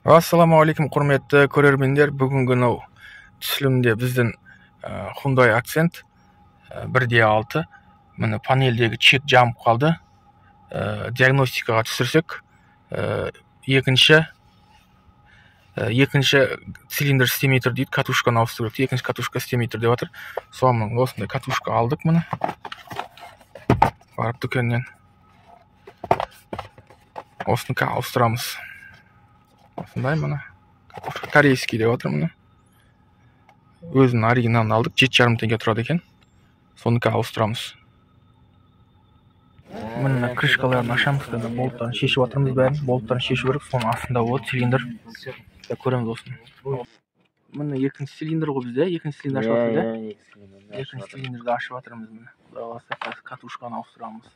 Ассалаумағалейкум, құрметті көрермендер. Бүгінгі мынау түсірілімде біздің Hyundai Accent 1.6 міне панельдегі чек жанып қалды. Диагностикаға түсірсек, екінші цилиндр істемей тұр дейді, катушканы ауыстыру керек. Екінші катушка істемей тұр деп жатыр. Соған осындай катушка алдық міне. Барып дүкеннен. Осыны ауыстырамыз. Осындай міне. Катушка корейский деп жатыр міне. Өзінің оригиналын алдық, 7,5 теңге тұрады екен. Соныкі ауыстырамыз. Міне крышкаларын ашамыз, болттарын шешіп жатырмыз бәрін. Болттарын шешу керек, соның астында болады цилиндр. Көреміз осыны. Міне екінші цилиндр ғой бізде, екінші цилиндр ашып жатырмыз, иә? Екінші цилиндрді ашып жатырмыз міне. Құдай қаласа қазір катушканы ауыстырамыз.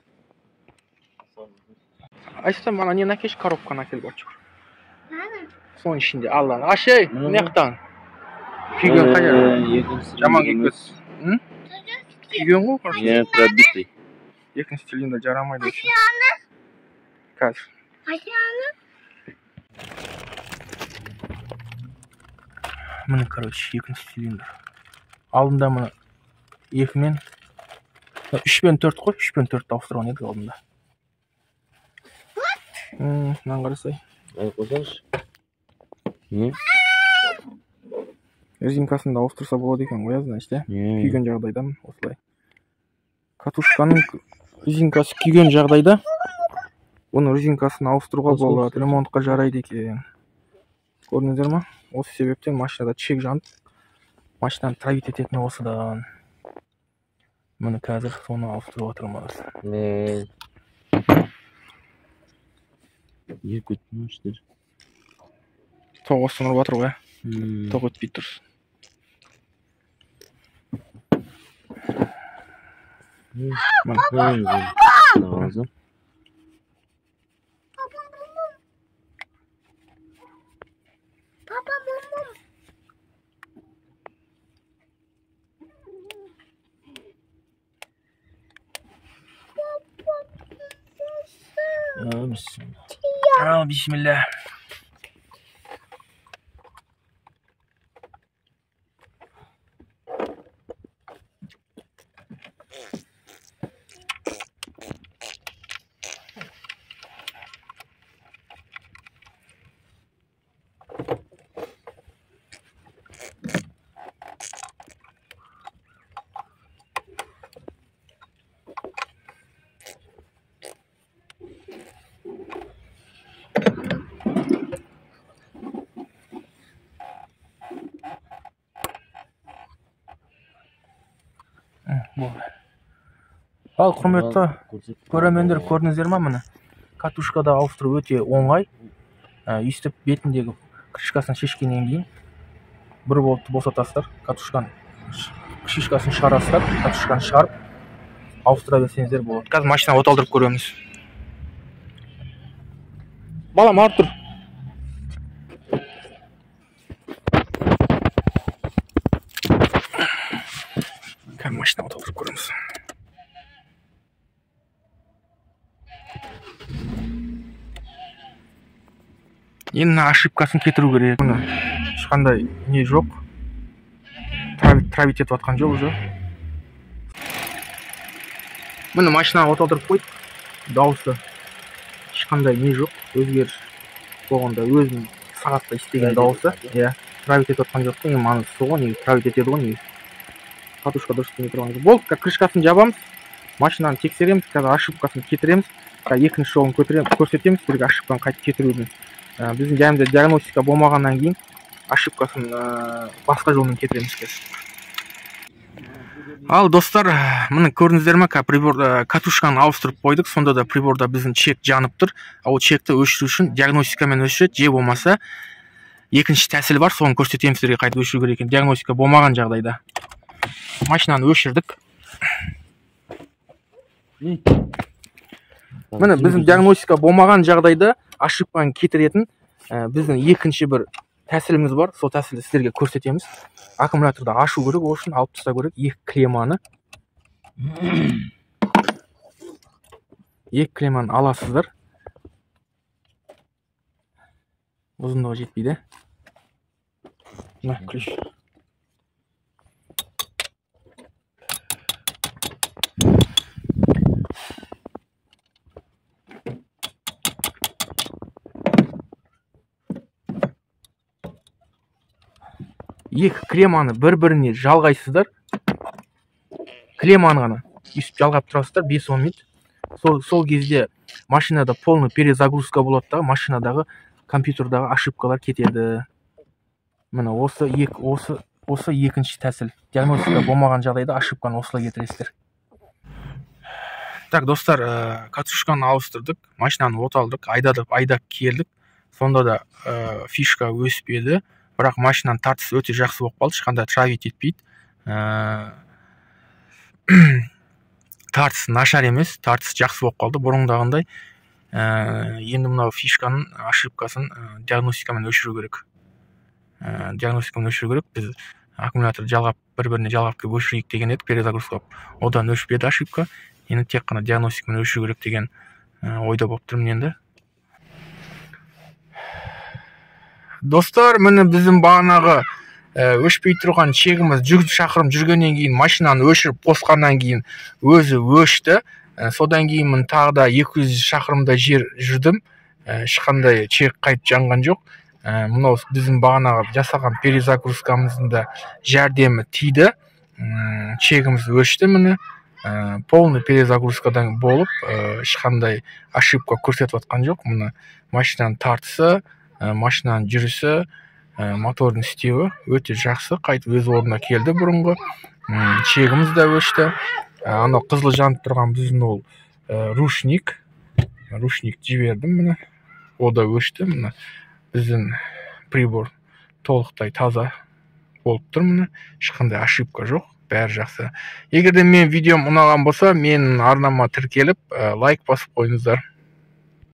Айсұлтан, мана нені әкелші, коробканы әкел баршы. Соның ішінде Алланы. Аш ей, мына жақтан. Күйген қай жер? Жаман күйіп кетті. Күйген ғой, короче. Иә, пробитый. Екінші цилиндр жарамайды. Қазір. Міне, короче, екінші цилиндр. Алдында міне 2 мен 3 пен 4 қой, 3 пен 4-ті ауыстырған едік алдында. Мынаны қарасай. Қойсаңшы. Не? Резинкасын да ауыстырса болады екен ғой, значит, иә? Күйген жағдайда осылай. Катушканың резинкасы күйген жағдайда оның резинкасын ауыстыруға болады, ремонтқа жарайды екен. Көрдіңіздер ма? Осы себептен машинада чек жанып, машинаны травить ететін осыдан. Міне қазір соны ауыстырып жатырмыз. Екі өтті. Тоқ осыны ұрып жатыр ғой, тоқ өтпей тұр. Бисмилля. Ал, құрметті көрермендер, көрдіңіздер ма, міне катушкада ауыстыру өте оңай. Өйстіп бетіндегі крышкасын шешкеннен кейін бір болтты босатасыздар, катушканың шишкасын шығарасыздар, катушканы шығарып ауыстыра берсеңіздер болады. Қазір машина оталдырып көреміз. Балам, Артур. Қазір машина оталдырып көреміз. Енді ошибкасын кетіру керек. Міне ешқандай не жоқ. Травить етіп жатқан жоқ уже. Міне машинаны оталдырып қойдық. Дауысы ешқандай не жоқ, өзгеріс болғанда өзінің сағатта істеген дауысы. Иә, травить етіп жатқан жоқ қой, ең маңыздысы ғой, негізі травить етеді ғой негізі. Катушка дұрыс істемей тұрған жоқ. Болды, крышкасын жабамыз, машинаны тексереміз, қазір ошибкасын кетіреміз. Екінші жолын көрсетеміз, сіздерге ошибканы қайтып кетірудің. Біздің жанымызда диагностика болмағаннан кейін ошибкасын басқа жолмен кетіреміз қазір. Ал достар, міне көрдіңіздер ме, прибор катушканы ауыстырып қойдық, сонда да приборда біздің чек жанып тұр. Ал чекті өшіру үшін диагностикамен өшіреді, же болмаса екінші тәсіл бар, соны көрсетемін сіздерге қайтып өшіру керек екен диагностика болмаған жағдайда. Машинаны өшірдік. Міне біздің диагностика болмаған жағдайда ошибканы кетіретін біздің екінші бір тәсіліміз бар, сол тәсілді сіздерге көрсетеміз. Аккумуляторды ашу керек, ол үшін алып тастау керек екі клемманы. Екі клемманы аласыздар. Ұзындығы жетпейді. Мына ключ. Екі клемманы бір-біріне жалғайсыздар. Клемманы ғана өйстіп жалғап тұрасыздар 5-10 минут. Сол кезде машинада полный перезагрузка болады да, машинадағы компьютердағы ошибкалар кетеді. Міне осы екінші тәсіл. Диагностика болмаған жағдайда ошибканы осылай кетіресіздер. Так, достар, катушканы ауыстырдық, машинаны оталдық, айдап келдік. Сонда да фишка өспеді. Бірақ машинаның тартысы өте жақсы болып қалды, ешқандай травить етпейді. Тартысы нашар емес, тартысы жақсы болып қалды бұрынғыдағындай. Енді мынау фишканың ошибкасын диагностикамен өшіру керек. Диагностикамен өшіру керек. Біз аккумуляторды жалғап, бір-біріне жалғап келіп өшірейік деген едік, перезагрузка қылып. Одан өшпеді ошибка. Енді тек қана диагностикамен өшіру керек деген ойда болып тұрмын енді. Достар, міне біздің бағанағы өшпей тұрған чегіміз 100 шақырым жүргеннен кейін машинаны өшіріп қосқаннан кейін өзі өшті. Содан кейін мен тағы да 200 шақырымда жер жүрдім. Ешқандай чек қайтып жанған жоқ. Мынау біздің бағанағы жасаған перезагрузкамыздың да жәрдемі тиді. Чегіміз өшті міне. Полный перезагрузкадан болып, ешқандай ошибка көрсетіп жатқан жоқ. Міне машинаның тартысы, машинаның жүрісі, мотордың істеуі өте жақсы. Қайтып өз орнына келді бұрынғы. Чегіміз де өшті. Анау қызыл жанып тұрған біздің ол ручник. Ручник жібердім міне. О да өшті. Міне біздің прибор толықтай таза болып тұр міне. Ешқандай ошибка жоқ. Бәрі жақсы. Егер де мен видеом ұнаған болса, менің арнама тіркеліп, лайк басып қойыңыздар.